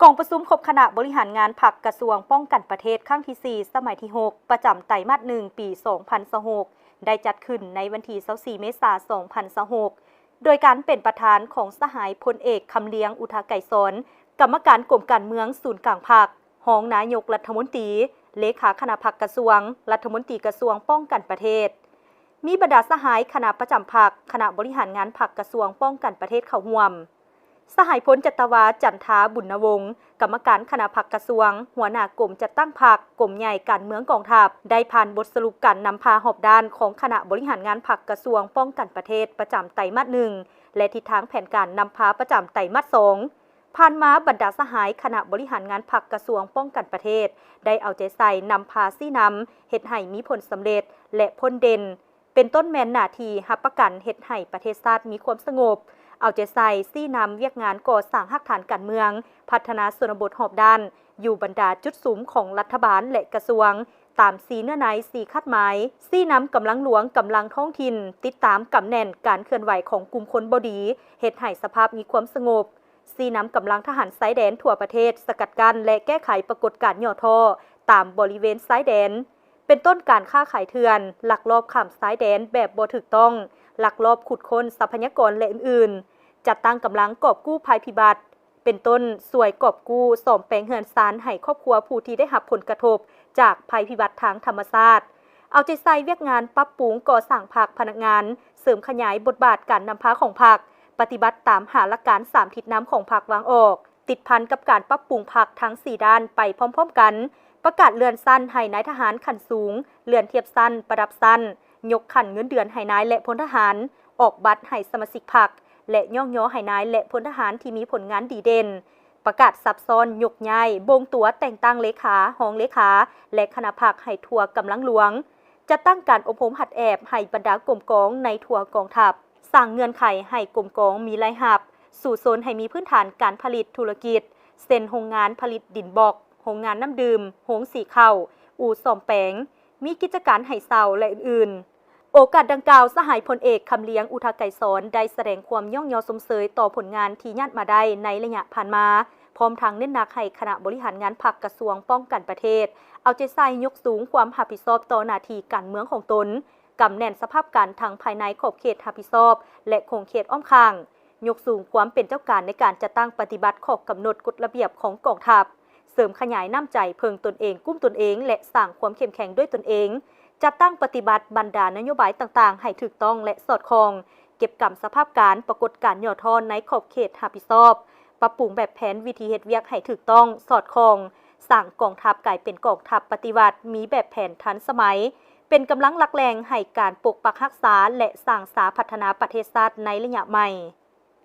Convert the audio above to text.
ກອງປະຊຸມຄົບຄະນະບໍລິຫານງານພັກກະຊວງປ້ອງກັນປະເທດຄັ້ງທີສີ່ ສະໄໝທີຫົກ ປະຈຳໄຕມາດໜຶ່ງ ປີສອງພັນຊາວຫົກ ໄດ້ຈັດຂຶ້ນໃນວັນທີຊາວສີ່ ເມສາ ສອງພັນຊາວຫົກ ໂດຍການເປັນປະທານຂອງສະຫາຍພົນເອກ ຄຳລຽງ ອຸທາໄກສອນ ກຳມະການກົມການເມືອງສູນກາງພັກ, ຮອງນາຍົກລັດຖະມົນຕີ, ເລຂາຄະນະພັກກະຊວງ, ລັດຖະມົນຕີກະຊວງປ້ອງກັນປະເທດ. ມີບັນດາສະຫາຍຄະນະປະຈຳພັກ, ຄະນະບໍລິຫານງານພັກກະຊວງປ້ອງກັນປະເທດເຂົ້າຮ່ວມ. ສະຫາຍພົນຈັດຕະວາ ຈັນທາ ບຸນນະວົງ ກຳມະການຄະນະພັກກະຊວງ, ຫົວໜ້າກົມຈັດຕັ້ງພັກ, ກົມໃຫຍ່ການເມືອງກອງທັບ ໄດ້ຜ່ານບົດສະຫຼຸບການນຳພາຮອບດ້ານຂອງຄະນະບໍລິຫານງານພັກກະຊວງປ້ອງກັນປະເທດປະຈຳໄຕມາດໜຶ່ງ ແລະ ທິດທາງແຜນການນຳພາປະຈຳໄຕມາດສອງ. ຜ່ານມາບັນດາສະຫາຍຄະນະບໍລິຫານງານພັກກະຊວງປ້ອງກັນປະເທດ ໄດ້ເອົາໃຈໃສ່ນຳພາຊີ້ນຳ ເຮັດໃຫ້ມີຜົນສຳເລັດ ແລະ ພົ້ນເດັ່ນ. ເປັນຕົ້ນແມ່ນໜ້າທີ່ຮັບປະກັນເຮັດໃຫ້ປະເທດຊາດມີຄວາມສະຫງົບ, ເອົາໃຈໃສ່ຊີ້ນຳວຽກງານກໍ່ສ້າງຮາກຖານການເມືອງ, ພັດທະນາຊົນນະບົດຮອບດ້ານ ຢູ່ບັນດາຈຸດສຸມຂອງລັດຖະບານ ແລະ ກະຊວງ ຕາມສີ່ເນື້ອໃນ ສີ່ຄາດໝາຍ, ຊີ້ນຳກຳລັງຫຼວງ, ກຳລັງທ້ອງຖິ່ນ, ຕິດຕາມກຳແໜ້ນການເຄື່ອນໄຫວຂອງກຸ່ມຄົນບໍ່ດີ, ເຮັດໃຫ້ສະພາບມີຄວາມສະຫງົບ, ຊີ້ນຳກຳລັງທະຫານຊາຍແດນທົ່ວປະເທດ ສະກັດກັ້ນ ແລະ ແກ້ໄຂປາກົດການຫຍໍ້ທໍ້ຕາມບໍລິເວນຊາຍແດນ. ເປັນຕົ້ນການຄ້າຂາຍເຖື່ອນ, ລັກລອບຂ້າມຊາຍແດນແບບບໍ່ຖືກຕ້ອງ, ລັກລອບຂຸດຄົ້ນຊັບພະຍາກອນ ແລະ ອື່ນໆ. ຈັດຕັ້ງກຳລັງກອບກູ້ໄພພິບັດ, ເປັນຕົ້ນຊ່ວຍກອບກູ້ສ້ອມແປງເຮືອນຊານໃຫ້ຄອບຄົວຜູ້ທີ່ໄດ້ຮັບຜົນກະທົບຈາກໄພພິບັດທາງທຳມະຊາດ. ເອົາໃຈໃສ່ວຽກງານປັບປຸງກໍ່ສ້າງພັກພະນັກງານ, ເສີມຂະຫຍາຍບົດບາດການນຳພາຂອງພັກ, ປະຕິບັດຕາມຫ້າຫຼັກການສາມທິດນຳຂອງພັກວາງອອກ. ຕິດພັນກັບການປັບປຸງພັກທັງສີ່ດ້ານໄປພ້ອມໆກັນ, ປະກາດເລື່ອນຊັ້ນໃຫ້ນາຍທະຫານຂັ້ນສູງ, ເລື່ອນທຽບຊັ້ນ, ປະດັບຊັ້ນ, ຍົກຂັ້ນເງິນເດືອນໃຫ້ນາຍ ແລະ ພົນທະຫານ, ອອກບັດໃຫ້ສະມາຊິກພັກ ແລະ ຍ້ອງຍໍໃຫ້ນາຍ ແລະ ພົນທະຫານທີ່ມີຜົນງານດີເດັ່ນ, ປະກາດສັບຊ້ອນຍົກຍ້າຍ, ບົ່ງຕົວແຕ່ງຕັ້ງເລຂາ, ຮອງເລຂາ ແລະ ຄະນະພັກໃຫ້ທົ່ວກຳລັງຫຼວງ, ຈັດຕັ້ງການອົບຮົມຫັດແອບໃຫ້ບັນດາກົມກອງໃນທົ່ວກອງທັບ. ສ້າງເງື່ອນໄຂໃຫ້ກົມກອງມີລາຍຮັບ, ສູ້ຊົນໃຫ້ມີພື້ນຖານການຜະລິດທຸລະກິດ ເຊັ່ນ ໂຮງງານຜະລິດດິນບລັອກ, ໂຮງງານນ້ຳດື່ມ, ໂຮງສີເຂົ້າ, ອູ່ສ້ອມແປງ, ມີກິດຈະການໃຫ້ເຊົ່າ ແລະ ອື່ນໆ. ໂອກາດດັ່ງກ່າວ, ສະຫາຍພົນເອກ ຄຳລຽງ ອຸທາໄກສອນ ໄດ້ສະແດງຄວາມຍ້ອງຍໍຊົມເຊີຍຕໍ່ຜົນງານທີ່ຍາດມາໄດ້ໃນໄລຍະຜ່ານມາ, ພ້ອມທັງເນັ້ນໜັກໃຫ້ຄະນະບໍລິຫານງານພັກກະຊວງປ້ອງກັນປະເທດ ເອົາໃຈໃສ່ຍົກສູງຄວາມຮັບຜິດຊອບຕໍ່ໜ້າທີ່ການເມືອງຂອງຕົນ, ກຳແໜ້ນສະພາບການທັງພາຍໃນຂອບເຂດຮັບຜິດຊອບ ແລະ ຂົງເຂດອ້ອມຂ້າງ, ຍົກສູງຄວາມເປັນເຈົ້າການໃນການຈັດຕັ້ງປະຕິບັດຂໍ້ກຳນົດກົດລະບຽບຂອງກອງທັບ, ເສີມຂະຫຍາຍນ້ຳໃຈເພິ່ງຕົນເອງ, ກຸ້ມຕົນເອງ ແລະ ສ້າງຄວາມເຂັ້ມແຂງດ້ວຍຕົນເອງ, ຈັດຕັ້ງປະຕິບັດບັນດານະໂຍບາຍຕ່າງໆໃຫ້ຖືກຕ້ອງ ແລະ ສອດຄ່ອງ, ເກັບກຳສະພາບການ, ປາກົດການຫຍໍ້ທໍ້ໃນຂອບເຂດຮັບຜິດຊອບ, ປັບປຸງແບບແຜນວິທີເຮັດວຽກໃຫ້ຖືກຕ້ອງ, ສອດຄ່ອງ, ສ້າງກອງທັບກາຍເປັນກອງທັບປະຕິວັດ, ມີແບບແຜນທັນສະໄໝ, ເປັນກຳລັງຫຼັກແຫຼ່ງໃຫ້ການປົກປັກຮັກສາ ແລະ ສ້າງສາພັດທະນາປະເທດຊາດໃນໄລຍະໃໝ່.